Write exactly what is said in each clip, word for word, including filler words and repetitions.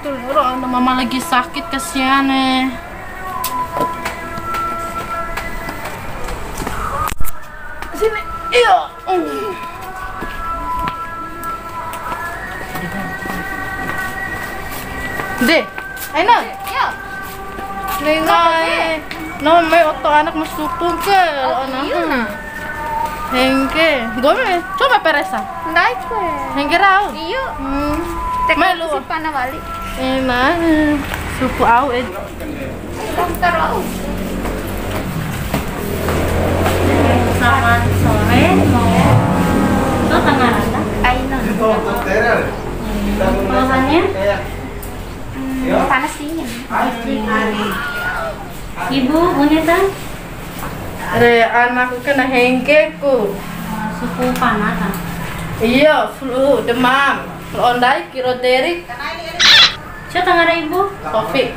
Ora, ana mama lagi sakit, kasihan, eh. Sini. Iya. De, aina. Iya. Lenga, eh. No, mai oto anak ma supu ke, oh, ana. Iya. Hengge. Nggomi, coba peresa. Ndai ke. Hengge rau. Iya. Hmm. Tek mai lu. Supu ana wali. Eh, mai. Supu au, eh. Dokter au. Selamat sore, mau itu tengah rata. Aina. Keluhannya? Hmm, panas dingin. Ibu, punya kan? Re, anakku kena henggeku. Supu pana ta? Iya, flu, demam. Flu ndai, kiro deri. Siapa ngara ibu? Taufik.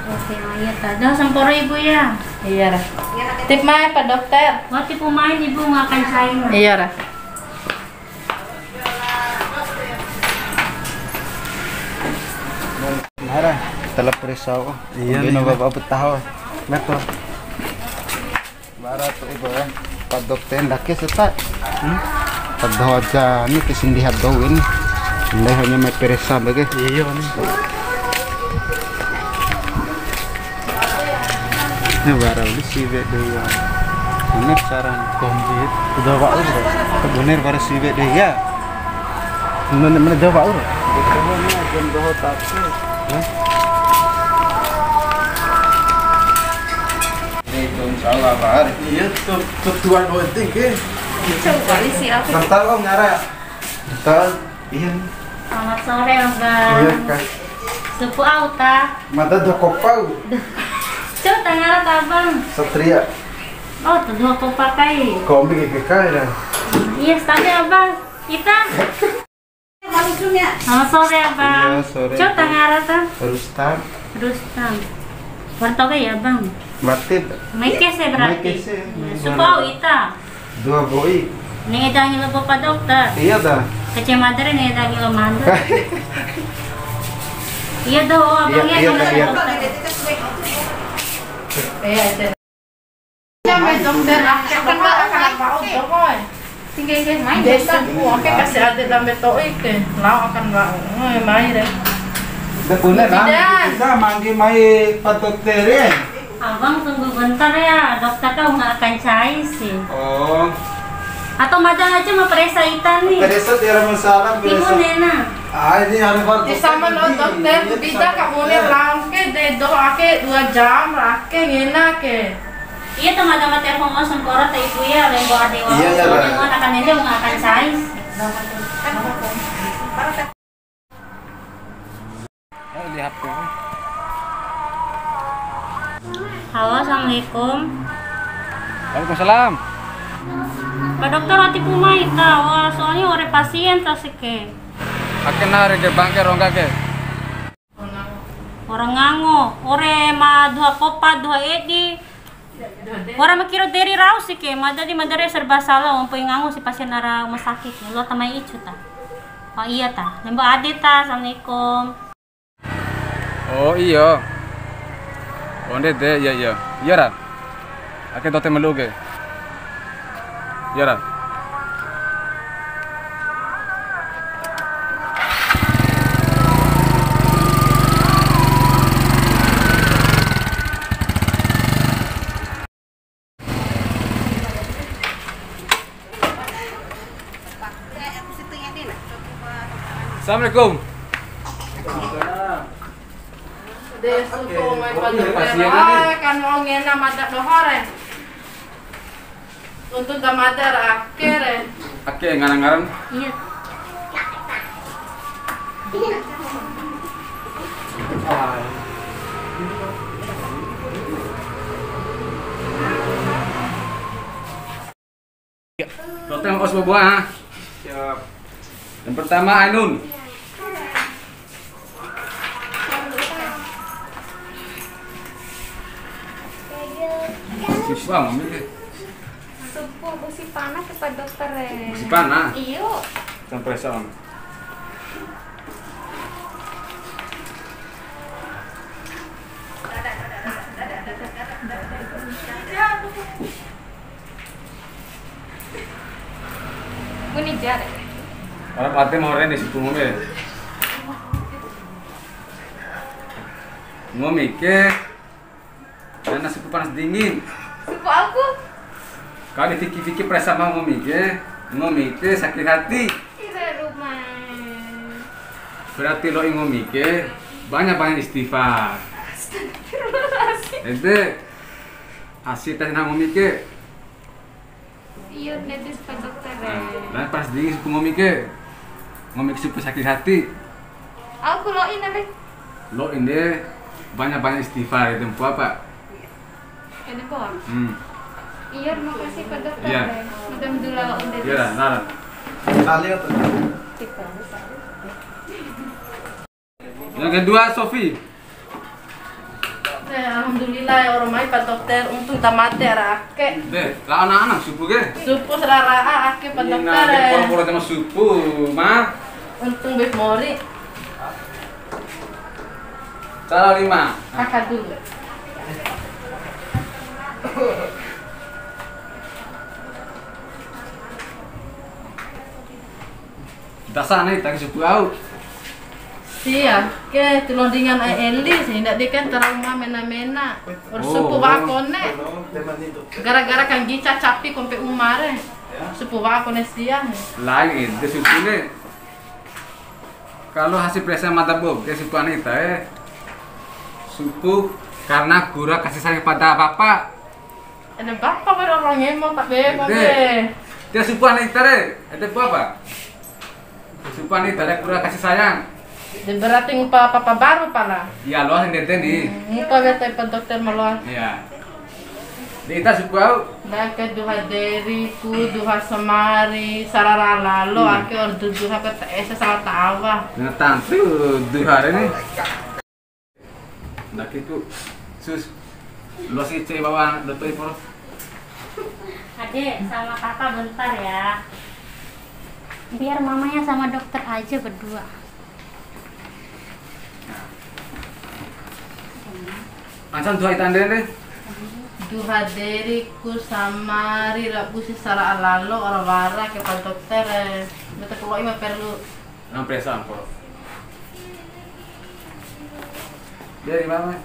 Oke, oh iya ta. Dah samporo ibu ya. Iya ra. Tip mai pa dokter. Wati pemain ibu ngakan sain. Iya ra. Nara, telah periksa, oh. Iya, nih. Bapak betah, oh. Betul. Bara tu ibu, eh. Pa dokter ndake seta. Hmm? Padahal aja ni ke sindihat dou ini. Ndai hanya mai peresa bage. Iya, nih. Ini bara uli siwe dei ya. Bener saran. Komplit. Udah, Pak. Bener bara siwe dei ya. Mana, mana jawab, Ur? Betul, ini agen doho tapi. Hah? Itu insya Allah, Pak Arif. Iya, tuh, tuh, tuan penting, ke. Coba isi apa? Bentar, Om, nyara. Bentar. Iya. Selamat sore, Abang. Iya, Kak. Supu au ta? Mada dua kopa. Duh. Coba tangara ta, Abang. Satria. Oh, tuh dua kopa kai. Kombi ke kai dah. Iya, tapi Abang, kita. Selamat sore, Abang. Iya, sore. Coba tangara ta? Rustam. Rustam. Wartoga ya, Bang? Mati. Mai kese berarti. Mai kese. Iya, supu au ita. Dua boi. Ne'e dangi lo bapak dokter. Iya, dah. Kece madre ne'e dangi lo mando. Iya, dah, oh, abang iya, ya, iya, iya. Dokter. Iya, iya. Sampai dokter, ah, akan bau, akan bau, dong, oi. Tinggal, tinggal main, dokter. Supu, oke, kasih adik lambe to'i ke. Lao akan bau. Oi, mai re. Dah, bener, ah. Bidan. Kita manggil mai Pak Dokter, ya. Abang tunggu bentar ya, dokter kan nggak akan cai sih. Oh. Atau mada aja mau peresa ita nih. Peresa tiada masalah, peresa. Ibu Nena. Ah, ini harus baru. Di sama lo dokter, bida ka bune rangke de do ake dua jam, ake ngena ke. Iya, teman-teman telepon mau semporo ta ibu ya, lembo ade wa. Iya, iya, soalnya mau akan ini mau akan size. Eh, lihat tuh. Halo, assalamualaikum. Waalaikumsalam. Pak dokter, wati pu mai ta, wah, soalnya ore pasien ta sike. Ake na re ke bangke rongga ke. Ora ngango, ore ma duha kopa, duha edi. Ora ma kiro deri rau sike, mada di mada re serba salah, ompo ngango si pasien ara rumah sakit. Lo tamai icu ta. Oh iya ta, lembo ade ta, assalamualaikum. Oh iya. Onde de, iya, iya. Iya ra. Ake dote melu ke. Iya ra. Assalamualaikum. De, supu mai. Oh, iya, pasien ini. Ai, kan mau ngena mada doho re. Untuk da mada ra ake re. Ake ngara-ngaran? Iya. Dokter, os buah, ha? Siap. Yang pertama, Ainun. Siswa, mami ke? Supu, busi pana ke, Pak Dokter, eh. Busi pana? Iyo. Sampai sono. Ini jar. Ora pate mau rene si pungu me. Ngomi ke. Ana supu panas dingin. Supu aku. Kali fiki-fiki perasa mau ngomi ke, ngomi ke sakit hati. Ira rumah. Berarti lo'i ngomi ke, banyak-banyak istighfar. Astagfirullahaladzim. Ede, asi tes na ngomi ke. Iyo, netis Pak Dokter, eh. Nah, pas di supu ngomi ke, ngomi ke supu sakit hati. Aku lo'in, Beb. Lo'in de, banyak-banyak istighfar, itu mpu apa? Ini, Pak. Hmm. Iyo, terima kasih Pak Dokter, eh. Mudah-mudahan netis. Iya, nah. Kali apa? Tipe. Yang kedua, Sofi. Eh, alhamdulillah, ya, ora mai Pak Dokter, untung ta made ara ake. De, la ana-ana supu ke? Supu sarara ake, Pak Dokter, eh. Poro-poro sama supu, ma. Untung beb mori. Salah lima. Kakak dulu. Dasa na ita ke supu au. Sia, ke tulondingan ai eli, sehingga dia kan trauma mena-mena. Ora supu wa'a kone. Gara-gara kanggica capi kompe uma re. Supu wa'a kone sia. Lain, de supu ne. Kalau hasil periksa mata bob, ke supu ana ita, eh. Supu karena kurang kasih sayang pada bapak. Ede bapa baru orang ngemo tak bemo be. Dia supu ana ita re. Ede bapa. Supu ana ita re kurang kasih sayang. De berarti ngupa papa baru pala. Iya, loa ndede ni. Hmm, ngupa beta Pak Dokter maloa. Iya. De ita supu au. Ndake duha deriku, duha samari, sarara lalo, ake ordu duha ke T S salah tawa. Nah, tantu duha re ni. Ndake ku, sus, losi cei bawa doto iporo. Ade, sama kakak bentar ya. Biar mamanya sama dokter aja berdua. Ansan duha ita ande re. Duha deriku samari rabu si sara alalo ora wara ke Pak Dokter, eh. Beta ku lo'i ma perlu. Nang presa amporo. Dari mana?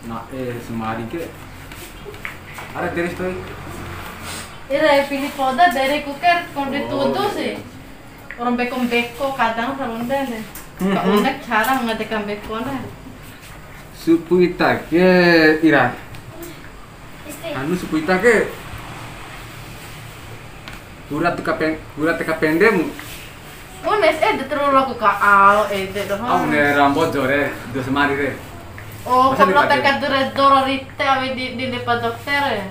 Na, eh, samari ke. Ada dari story. Ira, eh, pili poda dari kuker, kau dituduh sih. Orang beko-beko kadang salonde deh. Kak unek cara mengadekan beko ne. Supu ita ke ira. Anu supu ita ke. Pura teka pen-, pura teka pendemu. Unes ede terlalu aku ka ao ede doho. Au ne rambo jore, dua samari re. Oh, kalau teka dure doro rite awe di, di depan dokter.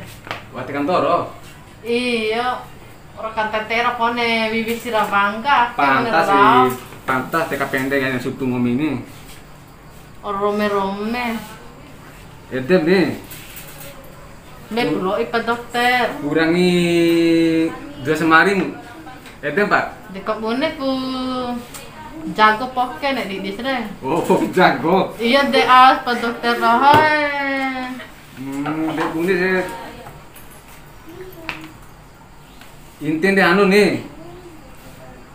Wati kan doro. Iya. Ora kan tetera kone wiwi sira bangga. Pantas sih, pantas teka pende yang supu ngomi ni. Rome-rome. Edem ni. Mbe pulo ipa dokter. Kurangi dua semari mu. Edem, Pak. Deka bune ku jago poke nek didis re. Oh, jago. Iya de as pa dokter rohoi. Hmm, de bune de. Intin de anu ni.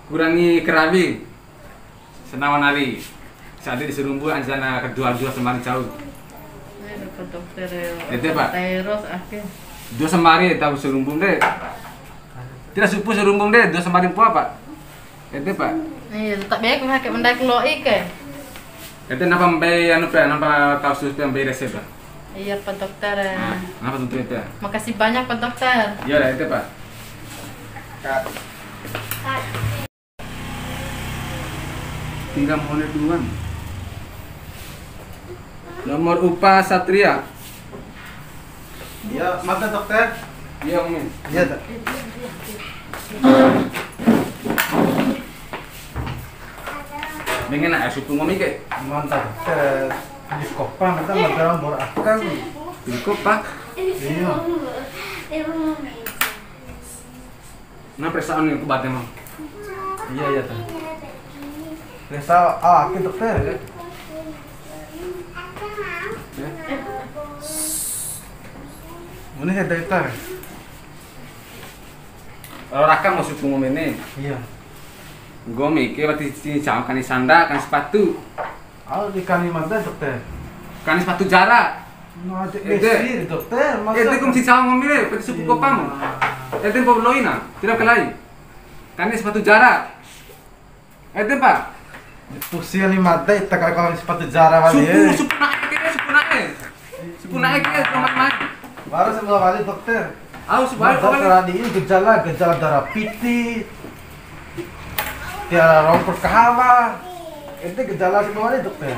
Kurangi karawi. Senawan ari. Sadi di sarumbu anjana kedua dua semari cau. Aduh, ke dokter ya. Ede, Pak. Teros ake. Dua semari tau sarumbu de. Tidak supu sarumbu de, dua semari mpoa, Pak. Ede, Pak. Iya, tetap baik mah kayak mendaki loi ke. Ede napa mbai anu pe, napa kasus pe mbai resep, Pak? Iya, Pak Dokter. Nah, napa tentu ede? Makasih banyak, Pak Dokter. Iya, ede, Pak. Kak. Tinggal mone duan. Nomor upa Satria. Iya, mantap, dokter. Iya, Umi. Iya, Dok. Dengan air supu ngomi ke? Mantap, dokter. Di kopa, kita masalah bor akal. Di kopa? Iya. Na perasaan ni ku bate mau. Iya, iya, ta. Perasa, ah, aku dokter. Ya. Mune heda ita. Ora raka mau supu nggomi ni. Iya. Nggomi ke berarti cini cau kani sanda, kani sepatu. Au di kani mada, dokter. Kani sepatu jara. Nah, de-, ede. Besi, dokter. Masa ede kum cini cau nggomi re, berarti supu kopamu. Ede mau loina, tidak kelai. Kani sepatu jara. Ede, Pak. Pusi kali mada ita kali kalau sepatu jara wali. Supu, supu na'e ke, supu na'e. Supu na'e ke, teman-teman. Baru sebelah wali, dokter. Au, supu na'e. Mada kali ini gejala, gejala darah piti. Tiwara rongko kahawa. Ede gejala sebelah wali, dokter.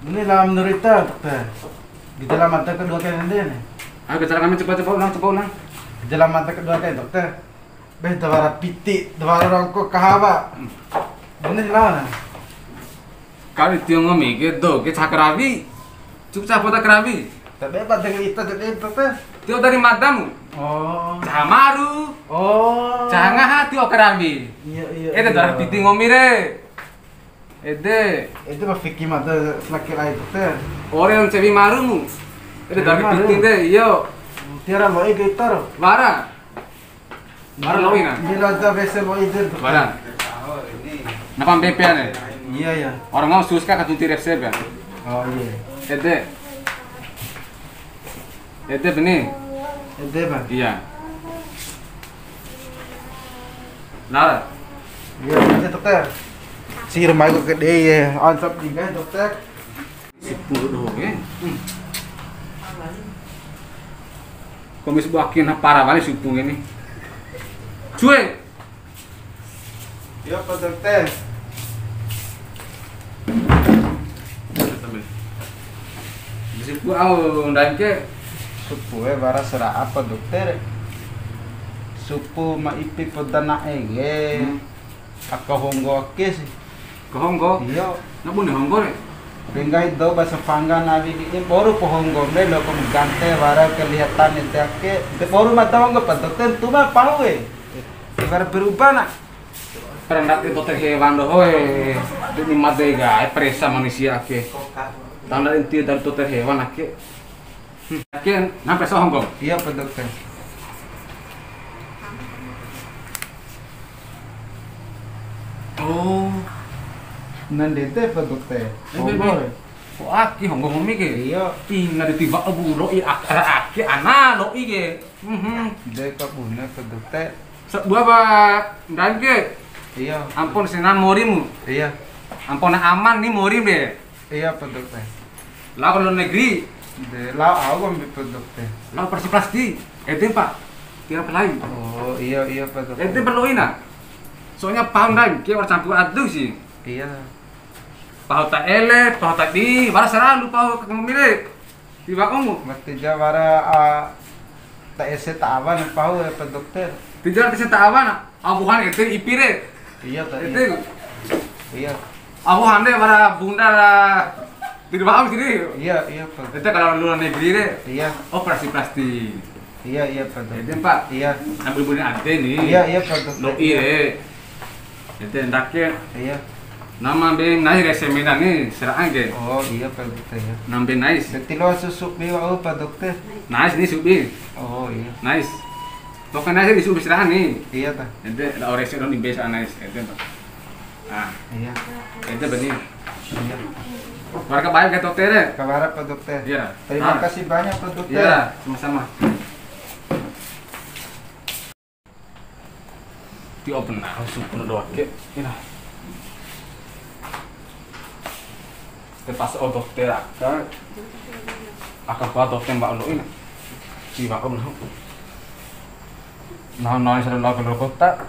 Ini lah menurut ita, dokter. Gejala mada kedua kayak ini nih. Ah, gejala kami coba, coba ulang, coba ulang. Gejala mada kedua kayak dokter. Beh, tiwara piti, tiwara rongko kahawa. Hmm. Bener lah. Kali tio nggomi ke do ke cakarawi. Cukup capo tak karawi. Tapi apa dengan ita, dokter, dokter? Tio dari madamu. Oh. Caha maru. Oh. Caha ngaha tio karawi. Iya, iya. Ede tiwara piti nggomi re. Ede. Ede ma fiki mada selaki lai, dokter. Ore yang cewi marumu. Ede tiwara piti de, iyo. Tiwara lo'i, dokter. Wara. Wara lo'i na. Di raja wese lo'i, dokter. Wara. Napa B P ne? Iya, iya. Orang mau suska katunti resep ya. Oh, iya. Ede. Ede beni. Ede, Bang. Iya. Nah. Iya, ede, dokter. Si rumah ku gede ya, ansap juga, dokter. Sepuluh doho ke. Hmm. Komis buakin para wali supu ini. Cuy. Iyo, Pak Dokter. Di supu au ndai ke. Supu e wara sera apa, Dokter? Supu ma ipi poda na'e ke. Hmm. Aka honggo ake si. Ka honggo? Iyo. Na bune honggo re? Be nggahi dou ba sapangga nawi di boru po honggo me loko gante wara kelihatan ede ake. De boru mata honggo, Pak Dokter, tu ma pahu e. Ibarat berubah na. Pernah ke dokter hewan doho e. Demi made ga, e, peresa manusia ake. Tanda inti dari dokter hewan ake. Hmm, ake, na peresa honggo. Iya, Pak Dokter. Oh. Nan dete, Pak Dokter. Honggo re. Ko aki honggo nggomi ke? Iya. Ina de tiba abu lo'i akara ake ana lo'i ke. Mhm. De ka bune, Pak Dokter. Sabua ba ndai ke? Iya. Ampun sina morimu. Iya. Ampun aman ni mori be. Iya, Pak Dokter. Lao ke luar negeri. De, lao au ambil, Pak Dokter. Lao operasi plastik. Ede, Pak. Tiwara kalai. Oh, iya, iya, Pak Dokter. Ede perlu ina. Soalnya paham ndai ke wara campur aduk si. Iya. Pahu ta ele, pahu ta di, wara saralu pahu ke nggomi re. Tiwa'umu. Mati ja wara, a, ta ese ta awa na pahu ya, Pak Dokter. Tija ta ese ta awa na. Abuhan ede ipi re. Iya, Pak. Ede. Iya. Abuhan de wara bunda ra. Tiwa'u sini. Iya, iya, Pak. Ede kalau luar negeri re. Iya. Operasi plastik. Iya, iya, Pak Dokter. Ede, Pak. Iya. Ambil bunda ade ni. Iya, iya, Pak Dokter. Lo'i re. Ede ndake. Iya. Nama be nai re semena ni sera ake. Oh, iya, Pak Dokter, ya. Nambe nais. Berarti lo susu bi wa'u, Pak Dokter. Nais ni subi. Oh, iya. Nais. Toka nais ni subi sera ni. Iya, ta. Ede la ore se doni be sa nais. Ede, Pak. Ah. Iya. Ede beni. Iya. Warga baik ke dokter ya? Kabar, Pak Dokter. Iya. Terima kasih banyak, Pak Dokter. Iya, sama-sama. Tio pernah supu doho ake. Ina. Te pas o dokter aka. Aka pa dokter mbak lo ina. Tiwa'u nahu. Nahu nahu sering lao keluar kota.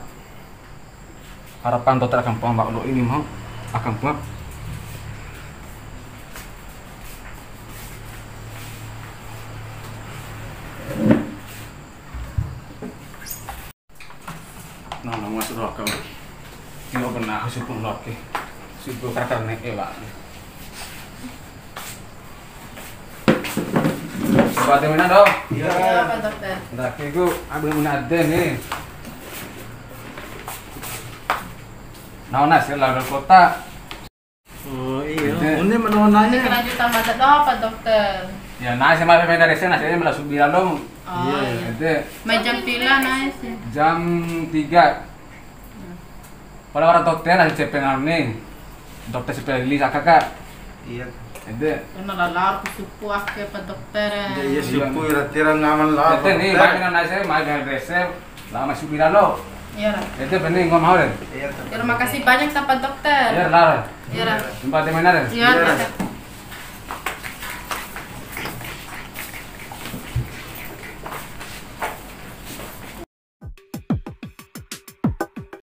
Harapan dokter akan pulang mbak lo ini mau. Akan pulang. Nah, nah, masuk doho aka. Tio pernah supu doho ake. Supu kar-kar ne'e, Pak. Coba ade mena, doho. Iya, Pak Dokter. Ndake ku, abu mena ade ni. Naona sih, lao kota. Oh, iya. Ede. Ini menonanya. Kelanjutan mata doho, Pak Dokter. Ya, na'e si mai mena rese, na'e si mala subi lalo. Oh, iya. Ede. Mai jam pila na'e si? Jam tiga. Pala wara dokter, na'e si cepe nami. Dokter spesialis aka ka. Iya. Ede. Ena lalar ku supu ake pa dokter. Iya, iya, supu ira tira ngaman lah. Ede ni, mai mena na'e si, mai mena rese. Lama subi lalo. Iya, Ra. Ede bene ngom hore. Iya, Ra. Terima kasih banyak, Pak Dokter. Iya, Ra. Iya, Ra. Jumpa di mana, Ra? Iya, Ra.